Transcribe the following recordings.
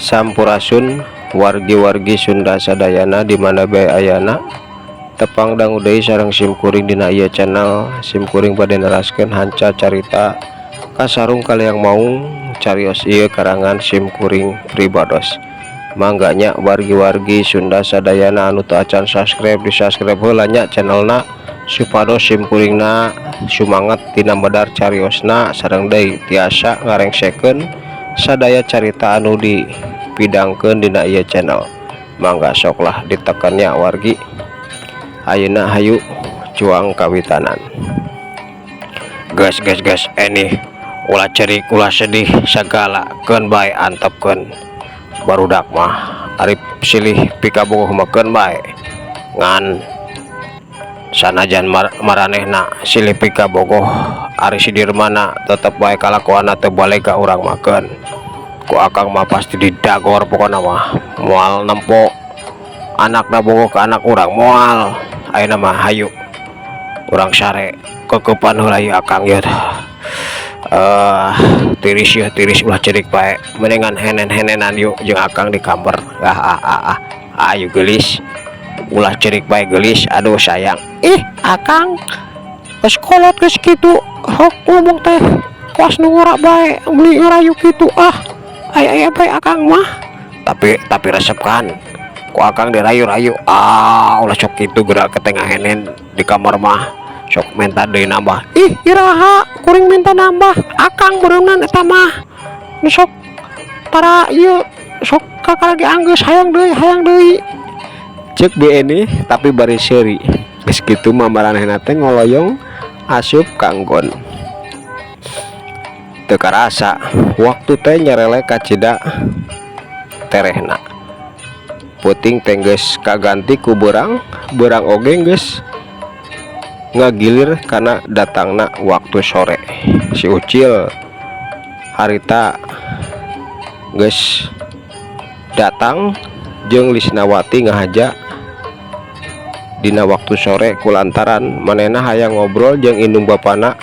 Sampurasun wargi-wargi Sunda sadayana di mana bae ayana tepang dangu deui sareng simkuring dina ieu channel simkuring bade neraskeun hanca carita kasarung kaliang maung carios ieu karangan simkuring pribados. Mangga nya wargi-wargi Sunda sadayana anu teu acan subscribe di subscribe heula nya channelna supados simkuringna sumanget tina medar cariosna sareng deui tiasa ngarengsekeun sadaya carita anu dipidangkeun dina ieu channel. Mangga sok lah ditekannya wargi. Ayeuna hayu cuang kawitanan. Geus geus geus eni ulah cerik ulah sedih sagala keun bae antepkeun barudak mah arif silih pikabogoh mah keun bae ngan sanajan maranehna silih pikabogoh ari si Dirmana tetep bae kalakuanna teu balega urang makeun ku akang mah pasti didagor pokona mah moal nempo anakna bogoh ke anak urang moal. Ayeuna mah hayu urang sare kekepan heula ieu akang ieu. Tiris yeuh tiris ulah cerik bae mendingan henen-henenan yuk jeung akang di kamar. Ah, ah, ah, ah. Ayo geulis ulah cerik bae geulis aduh sayang. Ih akang geus kolot geus kitu hok ngomong teh kuas nu ngora bae meuli ngarayu kitu ah aya-aya bae akang mah tapi resep kan ku akang dirayu-rayu ah ulah sok kitu gerak ke tengah henen di kamar mah sok minta deui nambah. Ih iraha kuring minta nambah akang beureunan eta mah nu sok tara ieu sok kakak lagi anggeus hayang deui cek bi ini tapi bari seuri geus kitu mah maranehna teh ngoloyong asup kanggon. Teu karasa waktu teh nyerelek kacida terehna peuting teh geus kaganti ku beurang beurang oge geus ngagilir kana datangna waktu sore. Si Ucil harita geus datang jeung Lisnawati ngahaja dina waktu sore kulantaran manehna hayang ngobrol jeung indung bapana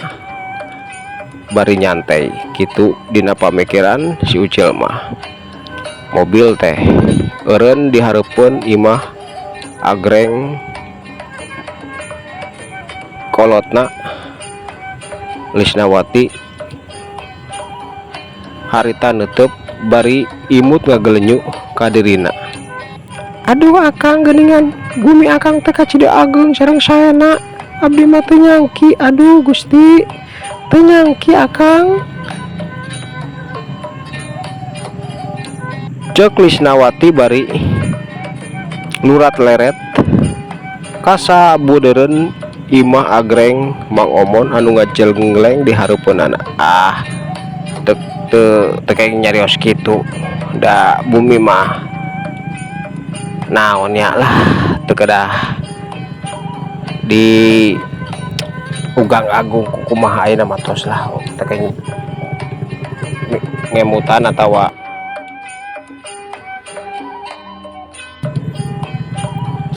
bari nyantai kitu dina pamikiran si Ucil mah. Mobil teh eureun dihareupeun imah agreng kolotna Lisnawati harita neuteub bari imut ngagelenyu ka dirina. Aduh akang geuningan bumi akang teh kacida ageung sareng saena abdi mah teu nyangki aduh Gusti teu nyangki akang. Ceuk Lisnawati bari lurat leret kasabudeureun imah agreng Mang Omon anu ngajeleng di hareupeunana. Ah teu teu teu kenging nyarios kitu da bumi mah naon nya lah teu kedah di ugang agung kumaha ayeuna mah tos lah teu kenging ngemutan atawa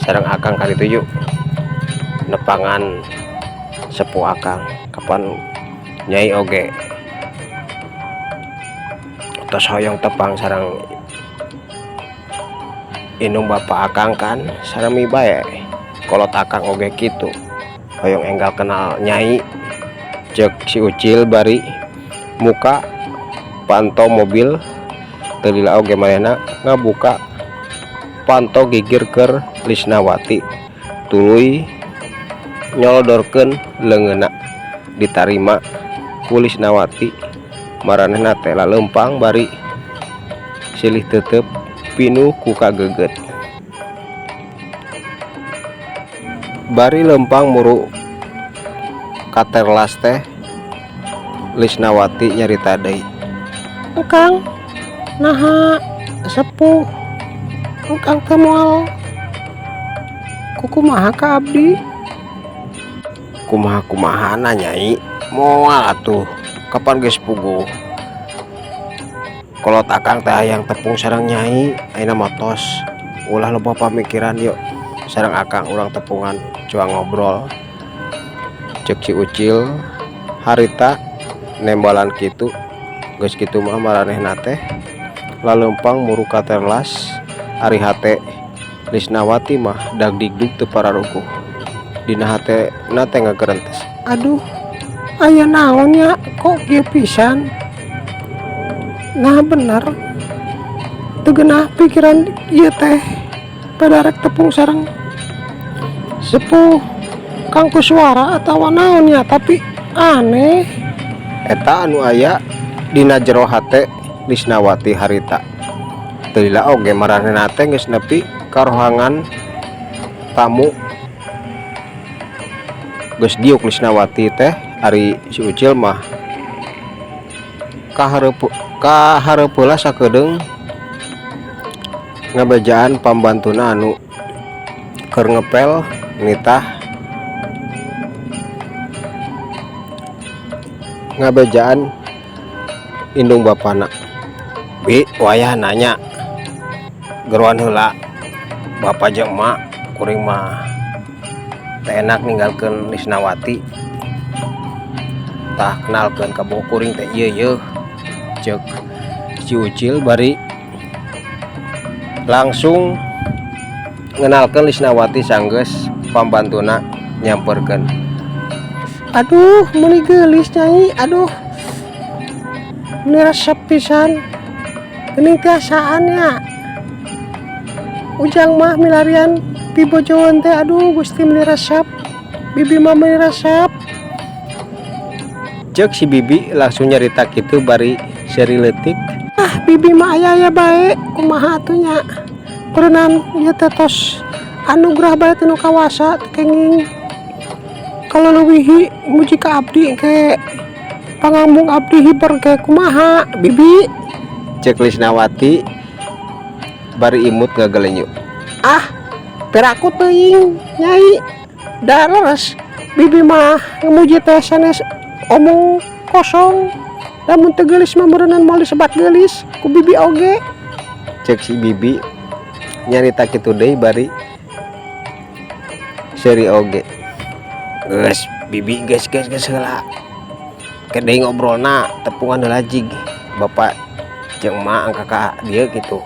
sareng akang kali tujuh nepangan sepuh akang kapan nyai oge tos hoyong tepang sareng indung bapak akang kan sareng bae kolot akang oge kitu hoyong enggal kenal nyai. Ceuk si Ucil bari muka panto mobil teu lila oge manehna ngabuka panto gigir keur Lisnawati tuluy nyolodorkeun leungeunna ditarima ku Lisnawati maranehna teh laleumpang bari silih teuteub pinuh ku kageget bari leumpang muru katerlas teh Lisnawati nyarita deui. Kang naha sepuh kang teh moal kukumaha ka abdi kumaha kumahana nyai moal atuh kapan geus puguh kolot akang teh hayang tepung sareng nyai ayeuna mah tos ulah loba pamikiran yuk sareng akang urang tepungan cuang ngobrol. Ceuk si Ucil harita nembalan kitu geus kitu mah maranehna teh Laleumpang muru ka teras ari hate Lisnawati mah dagdigdug teu pararuguh. Dina hatena teh ngagerentes. Aduh, aya naon nya kok kieu pisan. Nah bener teu geunah pikiran ieu teh pada rek tepung sareng sepuh Kang Kuswara atawa naon nya tapi aneh. Eta anu aya dina jero hate Lisnawati harita. Teu lila oge maranehna teh geus nepi ka rohangan tamu. Geus diuk Lisnawati teh ari si Ucil mah kahareup heula sakedeung ngabejaan pambantuna anu keur ngepel nitah ngabejaan indung bapana. Bi wayah nanya geruan heula bapa jeung emak kuring mah teu enak ninggalkeun Lisnawati. Tah kenalkeun ka bogo kuring teh ieu yeuh ceuk si Ucil bari langsung ngenalkeun Lisnawati sanggeus pambantuna nyamperkeun. Aduh meuni geulis nyai, aduh meuni resep pisan geuning tiasaan nya. Ujang mah milarian pibojoeun teh aduh Gusti meuni resep, bibi mah meuni resep. Ceuk si bibi langsung nyarita kitu bari seuri leutik. Ah bibi mah aya-aya bae kumaha atuh nya. Peureunaan ieu teh tos anugerah bae ti nu kawasa teu kenging kaleulewihi muji ka abdi ke pangambung abdi hiber ke kumaha bibi. Ceuk Lisnawati bari imut ngagelenyu. Ah piraku teuing nyai da leres bibi mah ngamuji teh sanes omong kosong lamun teu geulis mah meureunan moal disebat geulis ku bibi oge. Ceuk si bibi nyarita kitu deui bari seuri oge. Geus bibi geus geus geus heula. Ke deui ngobrolna tepungan heula jig bapak jeung emak angka ka dieu kitu.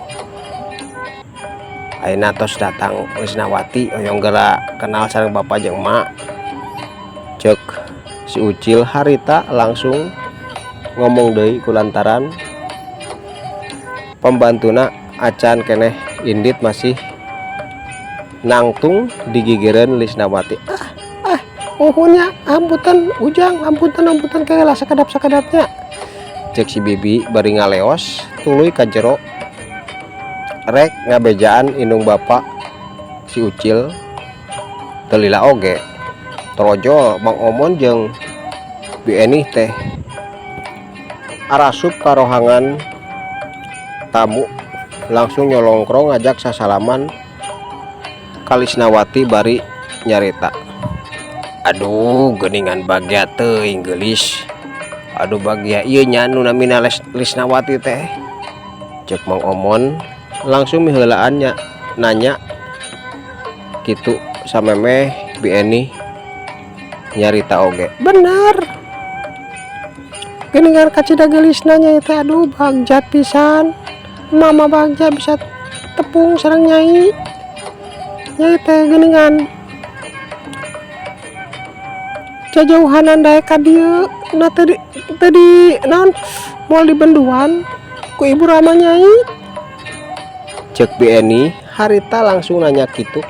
Ayeuna tos datang Lisnawati hoyong geura kenal sareng bapak jeung emak. Ceuk si Ucil harita langsung ngomong deui kulantaran pembantuna acan keneh indit masih nangtung digigireun Lisnawati. Ah ah uhun nya ampunten Ujang ampunten ampunten keula sakedap-sakedapnya. Ceuk si bibi bari ngaleos tuluy ka jero rek ngabejaan indung bapa si Ucil. Teu lila oge torojol Mang Omon jeung Bi Enih teh arasup ka rohangan tamu langsung nyolongkrong ngajak sasalaman ka Lisnawati bari nyarita. Aduh geuningan bagja teuing geulis. Aduh bagja ieu nya nu namina Lisnawati teh. Ceuk Mang Omon langsung miheulaan nya nanya kitu samemeh Bi Enih nyarita oge. Bener geuningan kacida geulisna nya teh aduh bagja pisan. Mama bagja bisa tepung sareng nyai. Nyai teh geuningan jajauhanan daek ka dieu na teu di naon moal dibenduan ku ibu rama nyai. Ceuk Bi Eni harita langsung nanya kitu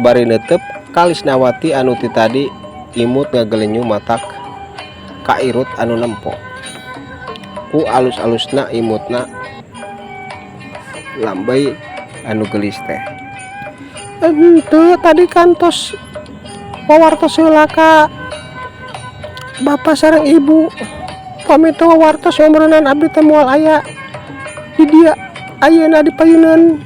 bari neuteup ka Lisnawati anu ti tadi imut ngagelenyu matak kairut anu nempo. Ku alus-alusna imutna lambey anu geulis teh. Henteu tadi kan tos wawartos heula ka bapa sareng ibu. Pami teu wawartos meureunan abdi teh moal aya di dieu ayeuna di payuneun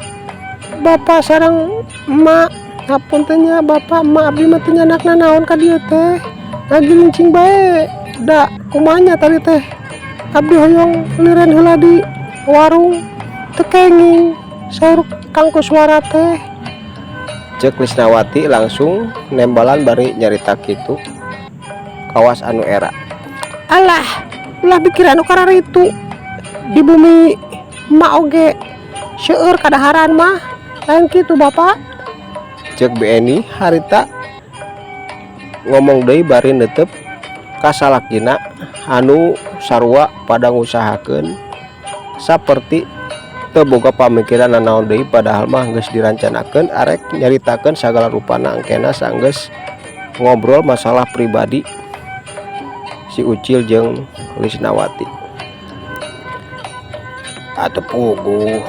bapa sareng emak. Hapunten nya bapa emak abdi mah teu nyandak nanaon ka dieu teh. Ngagilincing bae da kumaha nya tadi teh abdi hoyong liren heula di warung teu kenging saur Kang Kuswara teh. Ceuk Lisnawati langsung nembalan bari nyarita kitu kawas anu era. Alah ulah pikiran anu kararitu. Di bumi emak oge seueur kadaharan mah lain kitu, Bapak. Cek Bi Eni harita ngomong deui bari neuteup ka salakina anu sarua pada ngusahakeun saperti teu boga pamikiran nanaon deui, padahal mah geus dirancanakeun arek nyaritakeun sagala rupana engkena sanggeus ngobrol masalah pribadi si Ucil jeung Lisnawati. Atuh puguh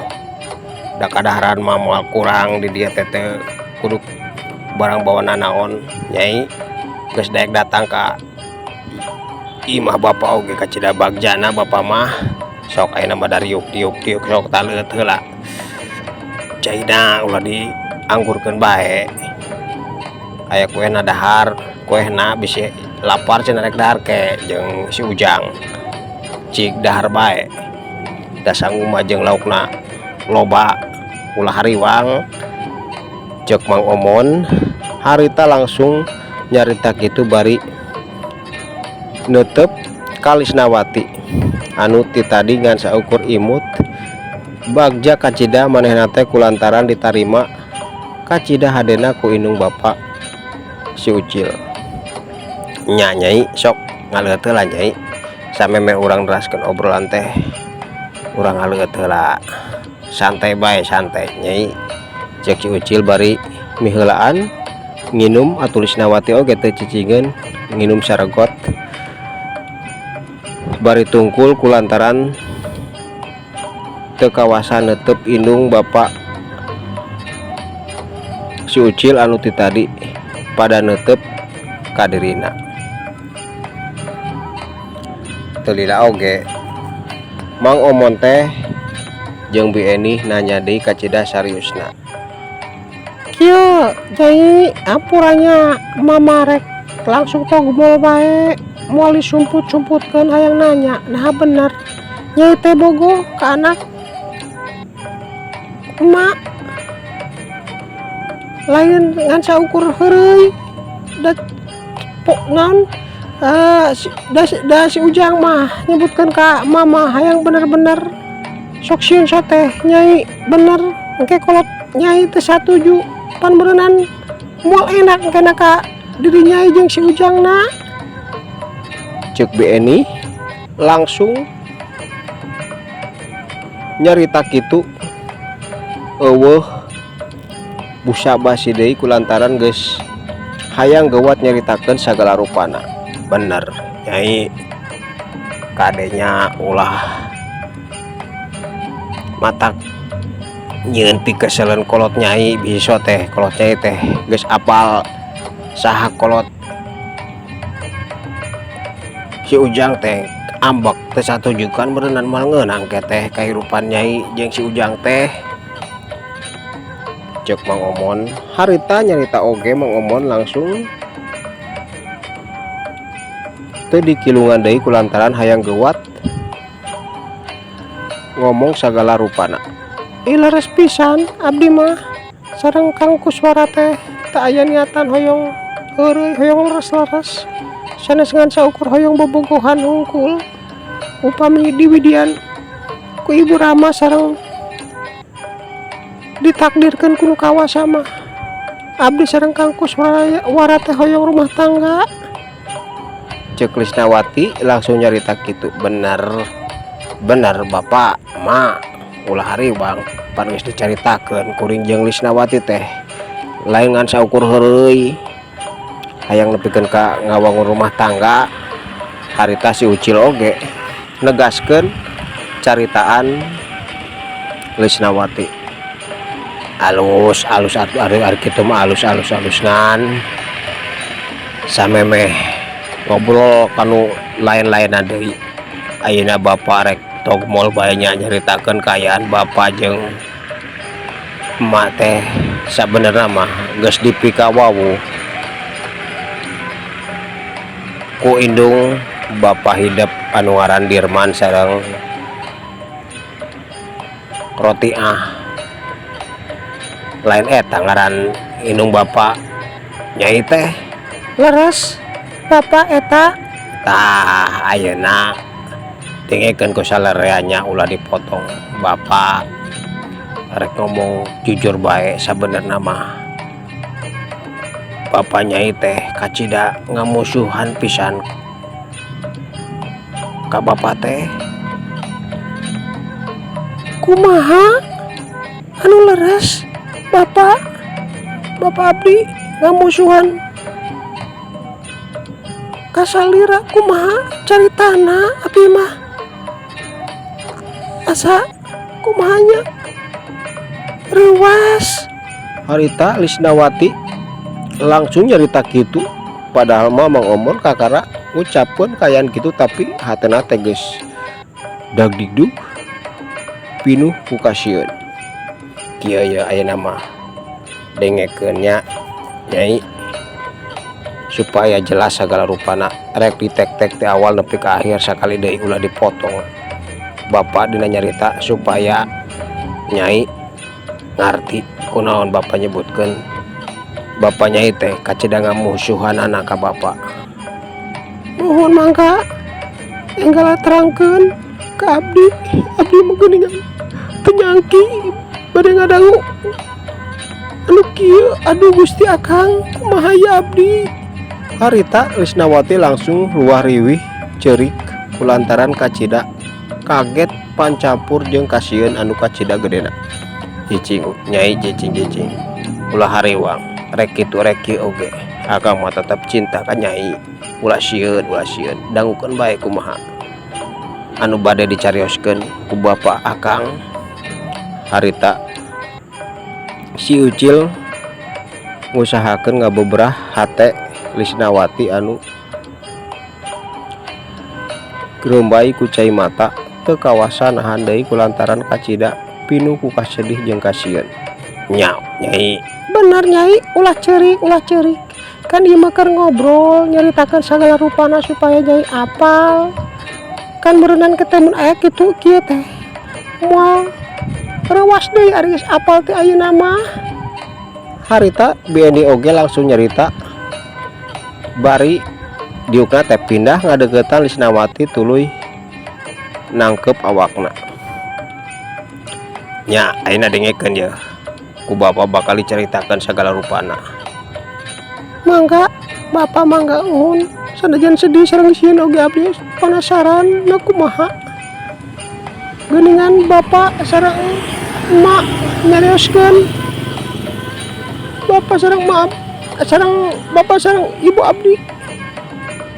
da kadaharan mah moal kurang di dieu teh, teu kudu barang bawa nanaon, Nyai. Geus daek datang ka imah Bapak oge kacida bagjana Bapak mah. Sok ayeuna mah dariuk diuk diuk, sok taleueut heula caina, ulah dianggurkeun bae. Aya kuehna, dahar kuehna, bisi lapar cenah rek dahar ke jeung si Ujang. Cik dahar bae da sangu mah jeung laukna loba, ulah hariwang. Cek Mang Omon harita langsung nyarita kitu bari neuteup ka Lisnawati anu ti tadi ngan saukur imut bagja kacida manehna teh kulantaran ditarima kacida hadena ku indung bapa si Ucil. Nya, Nyai, sok ngaleueut heula, Nyai. Samemeh urang neraskeun obrolan teh urang ngaleueut heula, santai bae, santai, Nyai. Cek si Ucil bari miheulaan nginum. Atuh Lisnawati oge teu cicingeun, nginum saregot bari tungkul kulantaran teu kawasa neuteup indung bapa si Ucil anu ti tadi pada neuteup ka dirina. Teu lila oge Mang Omon teh jeung Bi Eni nanya deui kacida sariusna. Kieu, Nyai, ampura nya mama rek langsung togmol bae, moal disumput-sumputkeun. Hayang nanya, naha bener Nyai teh bogoh ka anak emak, lain ngan saukur heureuy da po naon da si Ujang mah nyebutkeun ka mama hayang bener-bener. Sok sieun teh, Nyai, bener engke kolot Nyai teu satuju pan beureunan moal enak engkena ka diri Nyai jeung si Ujangna. Cek Bi Eni langsung nyarita kitu euweuh busa basi deui kulantaran geus hayang geuwat nyaritakeun sagala rupana. Bener, Nyai, kadenya ulah matak nyieun pikeseleun kolot Nyai. Bisa teh kolot Nyai teh geus apal saha kolot si Ujang teh. Ambek teu satujukan beureunan moal ngeunang ke teh kahirupan Nyai jeung si Ujang teh. Cek Mang Omon harita nyarita oge. Mang Omon langsung teu dikilungan deui kulantaran hayang geuwat ngomong sagala rupana. Ih, leres pisan, abdi mah sareng Kang Kuswara teh teu aya niatan hoyong heureuy, hoyong leres-leres, sanes ngan saukur hoyong bobogohan hungkul. Upami diwidian ku Ibu Rama sareng ditakdirkeun ku nu kawasa mah, abdi sareng Kang Kuswara teh hoyong rumah tangga. Cek Lisnawati langsung nyarita kitu. Bener bener, Bapak, Mak, ulah hariwang, pan geus dicaritakeun kuring jeung Lisnawati teh lain ngan saukur heureuy, hayang nepikeun ka ngawangun rumah tangga. Harita si Ucil oge negaskeun caritaan Lisnawati. Alus alus atuh, ari ari kitu mah alus alus alus. Ngan samemeh ngobrol kanu lain-lain deui, ayeuna Bapak rek togmol bae nya, nyaritakeun kaayaan Bapak jeung emak teh sabenerna mah geus dipikawawuh ku indung Bapak hidep anu ngaran Dirman sareng Rotiah. Lain eta ngaran indung Bapak Nyai teh? Leres, Bapak, eta. Tah, ayeuna Dengekeun ku salarea nya, ulah dipotong. Bapak rek ngomong jujur bae, sabenerna mah Bapak Nyai teh kacida ngamusuhan pisan ka Bapak teh. Kumaha anu leres, Bapak? Bapak abdi ngamusuhan ka salira, kumaha caritana? Abi mah asa kumaha nya, reuwas. Harita Lisnawati langsung nyarita kitu, padahal mah Mang Omon kakara ngucapkeun kaayaan kitu, tapi hatena teh geus dagdikduk pinuh ku kasieun. Kieu ye, ayeuna mah dengekeun nya, Nyai, supaya jelas segala rupana. Rek ditek-tek ti awal nepi ka akhir, sakali deui ulah dipotong Bapak dina nyarita supaya Nyai ngarti kunaon Bapak nyebutkeun Bapak Nyai teh kacida ngamusuhanana ka Bapak. Nuhun, mangga enggal terangkeun ka abdi. Abdi mah geuningan teu nyangki bade ngadangu anu kieu. Aduh Gusti Akang, kumaha ya abdi? Harita Lisnawati langsung ruah riwih ceurik kulantaran kacida kaget pancampur jeung kasieun anu kacida gedena. Cicing, Nyai, cicing, cicing, ulah hariwang. Rek kitu rek kieu oge Akang mah tetep cinta ka Nyai. Ulah sieun, ulah sieun. Dangukeun bae kumaha anu bade dicarioskeun ku Bapak Akang. Harita si Ucil ngusahakeun ngabeberah hate Lisnawati anu gerombay ku cai mata, teu kawasa nahan deui kulantaran kacida pinuh ku kasedih jeung kasieun nya, Nyai. Bener, Nyai, ulah ceurik, ulah ceurik. Kan ieu mah keur ngobrol, nyaritakeun sagala rupana supaya Nyai apal. Kan meureunan ketemu aya kitu kieu teh moal reuwas deui ari geus apal teh ayeuna mah. Harita BNI oge langsung nyarita bari diukna teh pindah ngadeukeutan Lisnawati, tuluy nangkep awakna. Nya, ayeuna dengekeun ye, ku Bapak bakal dicaritakeun sagala rupana. Mangga, Bapak, mangga, uhun. Sanajan sedih sareng sieun oge abdi penasaran na kumaha geuningan Bapak sareng emak nyarioskeun Bapak sareng maaf sareng Bapak sareng Ibu abdi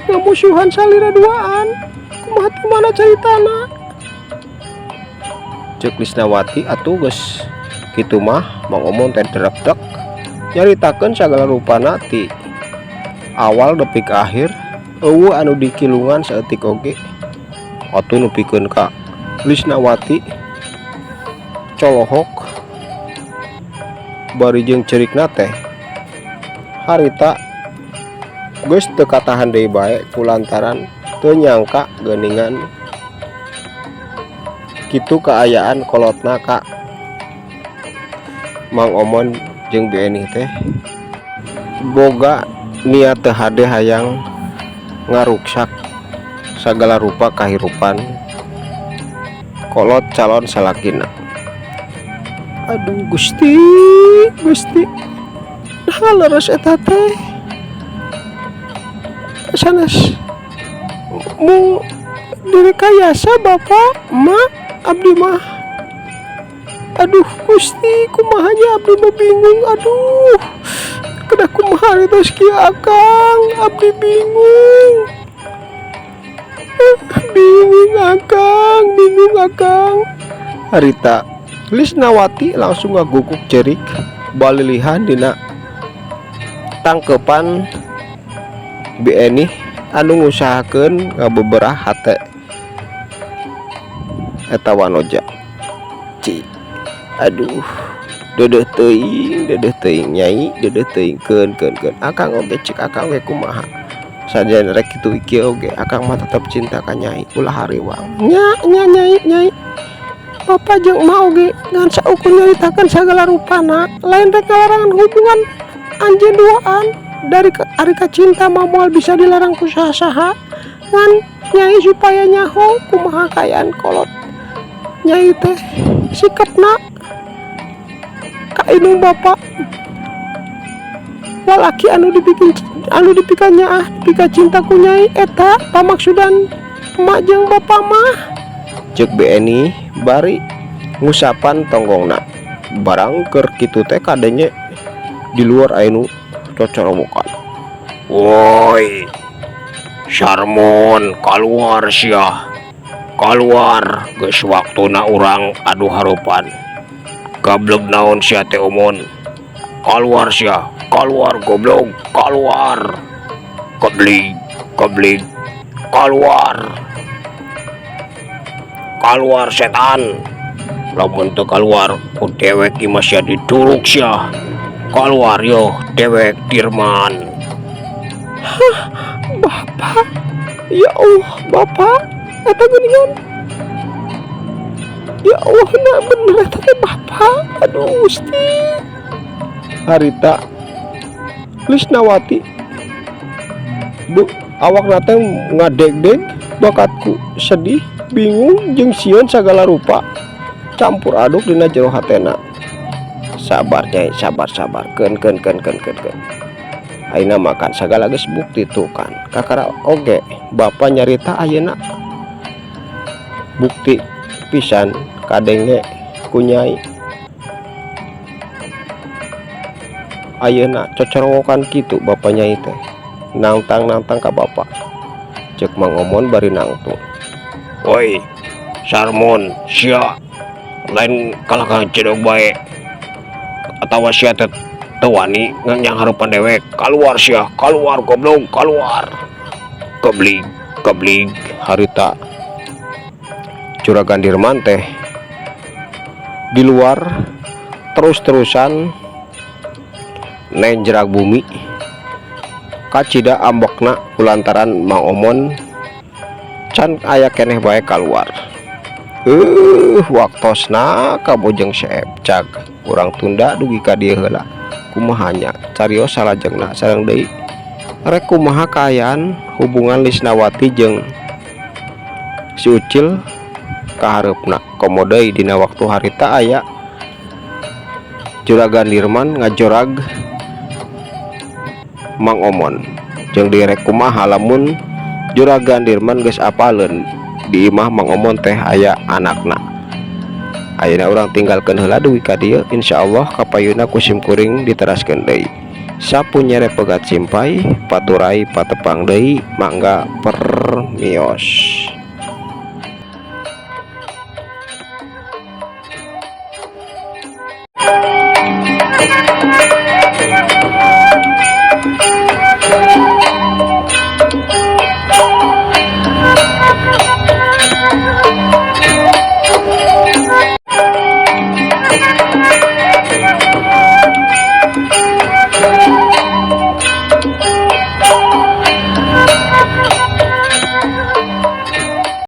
ngamusuhan salira duaan. Kumaha teh, mana caritana? Cek Lisnawati. Atuh geus kitu mah Mang Omon teh drek-drek nyaritakeun sagala rupana ti awal nepi ka akhir, euweuh anu dikilungan saeutik oge. Atuh nepikeun ka Lisnawati colohok bari jeung ceurikna teh harita geus teu katahan deui bae kulantaran teu nyangka geuningan kitu kaayaan kolotna ka Mang Omon jeung Bi Enih teh boga niat teu hade hayang ngaruksak sagala rupa kahirupan kolot calon salakina. Aduh Gusti, Gusti, nah leres eta teh sanes mung direkayasa Bapak, Emak, abdi mah. Aduh Gusti, kumaha nya, abdi mah bingung. Aduh, kedah kumaha tos kieu, Akang? Abdi bingung. Bingung, Akang, bingung, Akang. Harita Lisnawati langsung ngaguguk cerik balilihan dina tangkepan Bi Enih anu ngusahakeun ngabeberah hate eta wanoja. Ci, aduh, deudeuh teuing, deudeuh teuing, Nyai, deudeuh teuing. Keun, keun, keun, Akang oge cek Akang ge kumaha. Sajan rek kitu kieu oge Akang mah tetep cinta ka Nyai. Ulah hariwang. Nya nya, Nyai, Nyai. Bapak jeung emak oge ngan saukur nyaritakeun sagala rupana, lain rek ngalarangan hubungan anjeun duaan. Dari ari ka cinta mah moal bisa dilarang ku saha-saha. Ngan Nyai supaya nyaho kumaha kaayaan kolot Nyai teh sikapna ka indung bapa lalaki anu dibikin anu dipika nyaah dipika cinta ku Nyai eta pamaksudan emak jeung bapa mah. Cek BNI bari ngusapan tonggongna. Barang keur kitu teh kadenge di luar aya nu cocorowokan. Woi, Sarmon, kaluar sia, kaluar, geus waktuna urang adu harupan. Gableg naon sia teh, Omon? Kaluar sia, kaluar, goblok, kaluar. Keblig, keblig, kaluar. Kaluar, setan. Lamun teu kaluar ku dewek imah sia diduruk sia. Kaluar yo, dewek Dirman. Bapak, ya Allah, Bapak, eta geuningan. Ya Allah, nah bener eta teh Bapak. Aduh, Gusti. Harita Lisnawati bu awakna teh ngadeg-deg bakat ku sedih, bingung jeung sieun sagala rupa campur aduk dina jero hatena. Sabar, Nyai, sabar, sabar, keun keun keun keun keun keun. Ayeuna makan sagala geus bukti tuh kan. Kakara oge Bapak nyarita ayeuna bukti pisan kadenge ku Nyai. Ayeuna cocorowokan kitu Bapak Nyai teh nangtang-nangtang ka Bapak. Cek Mang Omon bari nangtung. Woi, Sarmon, sia lain kalah ka cedok bae atawa sia teh teu wani nyangharupan dewek. Kaluar sia, kaluar, goblok, kaluar. Keblig, keblig. Harita Juragan Dirman teh di luar terus-terusan nenjrak bumi kacida ambekna kulantaran Mang Omon can aya keneh bae kaluar. Waktosna kabojeng seep cag urang tunda dugi ka dieu heula. Kumaha nya carios salajengna sareng deui rek kumaha kaayaan hubungan Lisnawati jeung si Ucil kahareupna. Komo deui dina waktu harita aya Juragan Dirman ngajorag Mang Omon jeung direk kumaha lamun Juragan Dirman geus apaleun di imah Mang Omon teh aya anakna. Ayeuna urang tinggalkeun heula dugi ka dieu, insyaallah kapayuna ku sim kuring diteraskeun deui. Sapu nyere pegat simpay paturay patepang deui, mangga permios.